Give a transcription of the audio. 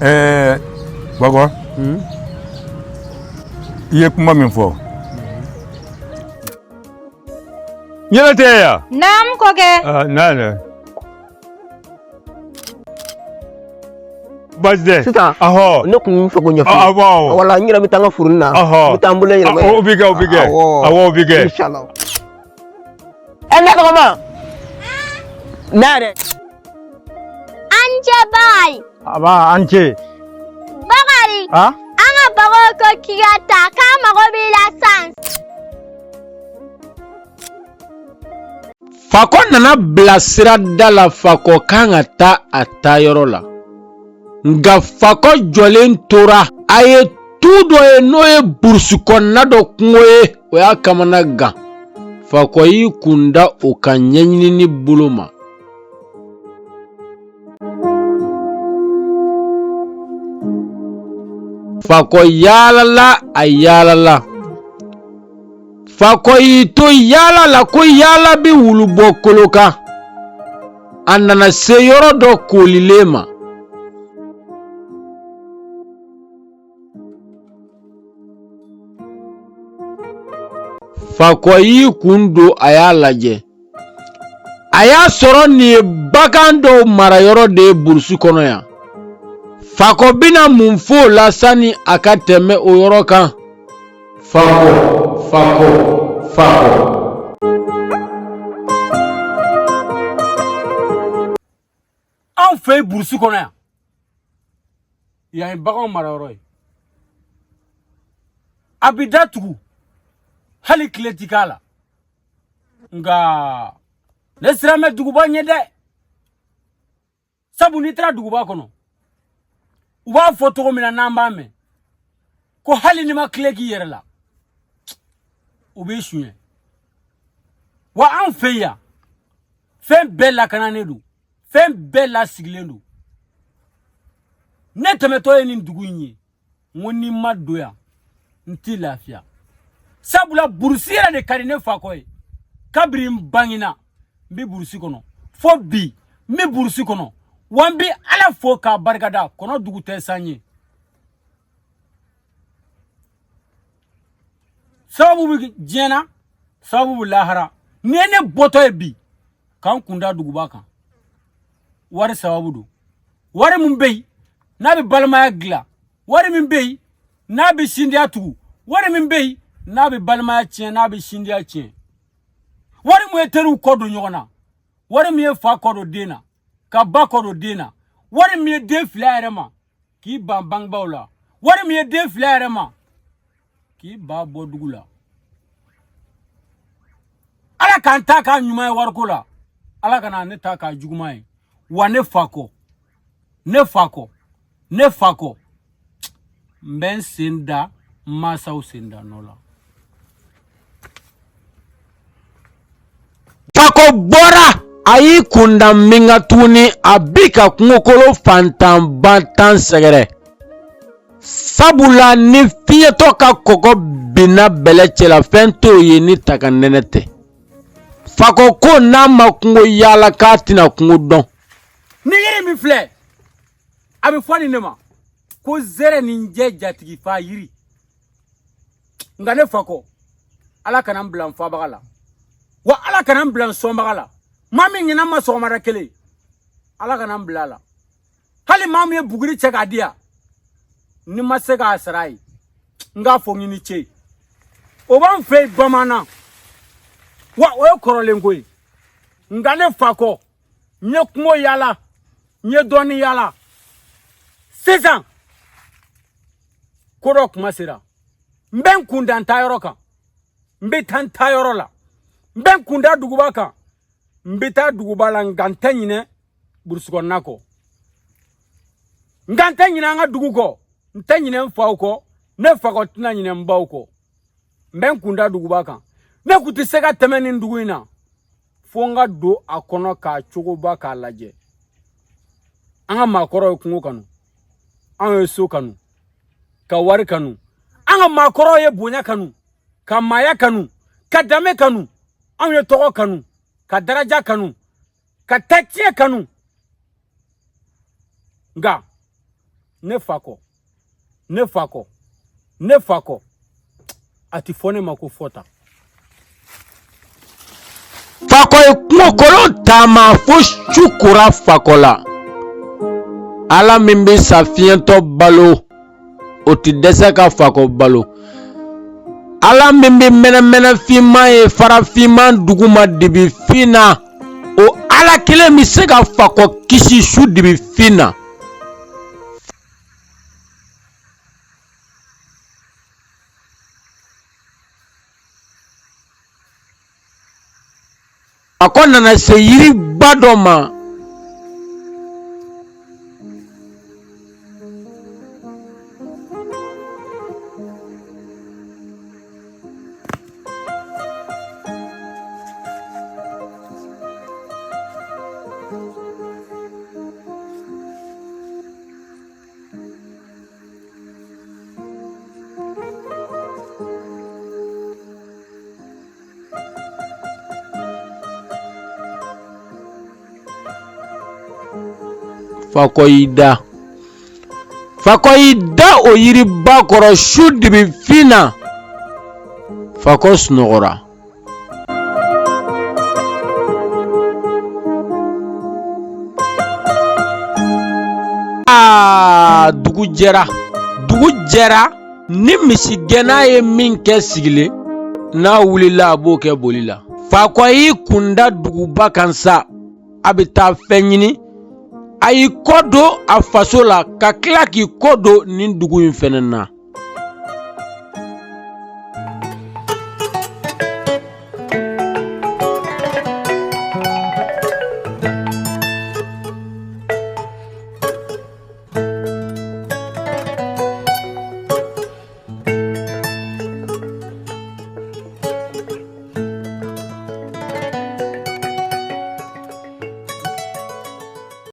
Ɛɛ Bakɔ, i ye kuma min fɔ, ɲɛnɛ tɛ yan. Naamu kɔkɛ. Ah, na na. Baasi tɛ. Sisan Ahɔ. ne kun bɛ fɛ k'o ɲɛfɔ. Ah, awɔ. Wala n yɛrɛ bɛ taa n ka foro na. Ɔhɔ. N bɛ taa n bolo yɛlɛma. Ah, o bɛ kɛ, o bɛ kɛ. Awɔ. Awɔ, o bɛ kɛ. Inshallah. Ɛ ne tɔgɔma. Ne yɛrɛ. An cɛ Bakari. Aba an ce. Bakari. A? An ka baganw ko k'i ka taa k'an mago b'i la san. Fakɔ nana bila sirada la. Fakɔ kan ka taa a taayɔrɔ la, nka Fakɔ jɔlen tora. A ye tu dɔ ye, n'o ye burusi kɔnɔna dɔ kungo ye, o y'a kamana gan. Fakɔ y'i kun da o kan ɲɛɲinini bolo ma. Fakɔ yaalala, a yaalala. Fakɔ y'i to yaala la ko yaala bɛ wulu bɔ kolo kan. A nana se yɔrɔ dɔ koolilen ma. Fakɔ y'i kun don, a y'a lajɛ, a y'a sɔrɔ nin ye bagan dɔw marayɔrɔ de ye burusi kɔnɔ yan. Fakɔ bɛna mun fɔ o la sani a ka tɛmɛ o yɔrɔ kan? Fakɔ, Fakɔ, Fakɔ. Anw fɛ yen burusi kɔnɔ yan, yan ye baganw marayɔrɔ ye. A bi datugu, hali tile ti k'a la. Nka ne siran bɛ duguba ɲɛ dɛ, sabu n'i taara duguba kɔnɔ, u b'a fɔ cogo min na n'an b'a mɛn ko hali n'i ma tile k'i yɛrɛ la, u b'i suɲɛ. Wa anw fɛ yan, fɛn bɛɛ lakananen don, fɛn bɛɛ lasigilen don. Ne tɛmɛtɔ ye nin dugu in ye, n ko ni n ma don yan, n ti lafiya, sabula burusi yɛrɛ de ka di ne fakɔ ye. Kabiri n bangena, n bɛ burusi kɔnɔ, fo bi n bɛ burusi kɔnɔ. Wa n bɛ Ala fo k'a barikada, kɔnɔ dugu tɛ san ye. Sababu bɛ diɲɛ na, sababu bɛ lahara. N'i ye ne bɔtɔ ye bi k'an kun da duguba kan, wari sababu don. Wari min bɛ yen n'a bɛ balimaya dilan, wari min bɛ yen n'a bɛ sindiya tugu, wari min bɛ yen n'a bɛ balimaya tiɲɛ, n'a bɛ sindiya tiɲɛ, wari min ye teriw kɔ don ɲɔgɔn na, wari min ye fa kɔ don den na, ka ba kɔ don den na, wari min ye den fili a yɛrɛ ma k'i ban bangebaaw la, wari min ye den fili a yɛrɛ ma k'i ba bɔ dugu la. Ala k'an ta k'a ɲuman ye wariko la, Ala kana ne ta k'a juguman ye. Wa ne fa kɔ, ne fa kɔ, ne fa kɔ, n bɛ n sen da n mansaw sen da nɔ la. Fakɔ bɔra, a y'i kunda min kan tuguni, a bi ka kungokolo fantanba tan sɛgɛrɛ, sabula ni fiɲɛtɔ ka kɔgɔ binna bɛlɛ cɛla, fɛn t'o ye ni taga nɛnɛ tɛ. Fakɔ ko n'a ma kungo yaala, k'a tɛna kungo dɔn. Ni yiri min filɛ, a bɛ fɔ nin de ma ko zɛrɛ ni jɛ jatigi fa yiri. Nka ne fakɔ, Ala kana n bila n fabaga la, wa Ala kana n bila n sɔnbaga la. Maa min ɲinɛ n ma sɔgɔmada kelen, Ala kana n bila a la. Hali maa min ye buguri cɛ k'a di yan, ni ma se k'a sara ye, n k'a fɔ n ni ce. O b'an fɛ yen bamanan, wa o ye kɔrɔlen ko ye. Nka ne fakɔ, n ye kungo yaala, n ye dɔɔnin yaala. Sisan ko dɔ kuma sera, n bɛ n kun da n taayɔrɔ kan, n bɛ taa n taayɔrɔ la. N bɛ n kun da duguba kan, n bɛ taa duguba la. Nka n tɛ ɲinɛ burusi kɔnɔna kɔ, nka n tɛ ɲinɛ an ka dugu kɔ, n tɛ ɲinɛ n faw kɔ, ne fakɔ tɛna ɲinɛ n baw kɔ. N bɛ n kun da duguba kan. Ne kun tɛ se ka tɛmɛ nin dugu in na fo n ka don a kɔnɔ k'a cogoba k'a lajɛ. An ka maakɔrɔw ye kungo kanu, anw ye so kanu, ka wari kanu. An ka maakɔrɔw ye bonya kanu, ka maaya kanu, ka danbe kanu. Anw ye tɔgɔ kanu, ka daraja kanu, ka tatiɲɛ kanu. Nka Ne fakɔ, ne fakɔ, ne fakɔ, a ti fɔ ne ma ko fɔta. Fakɔ ye kungokolon taama fo su kora fakɔ la. Ala min bɛ sa fiɲɛtɔ balo, o ti dɛsɛ ka fakɔ balo. Ala min bɛ mɛnɛmɛnɛ finman ye farafinman duguma dibi fin na, o Ala kelen bɛ se ka fakɔ kisi su dibi fin na. Fakɔ nana se yiriba dɔ ma. Fakɔ y'i da, fakɔ y'i da o yiriba kɔrɔ su dibifin na. Fakɔ sunɔgɔra. Aa, dugu jɛra, dugu jɛra. Ni misigɛnna ye min kɛ sigilen, n'a wulila a b'o kɛ boli la. Fakɔ y'i kunda duguba kan sa, a bɛ taa fɛn ɲini. A y'i kɔ don a faso la ka tila k'i kɔ don nin dugu in fɛnɛ na.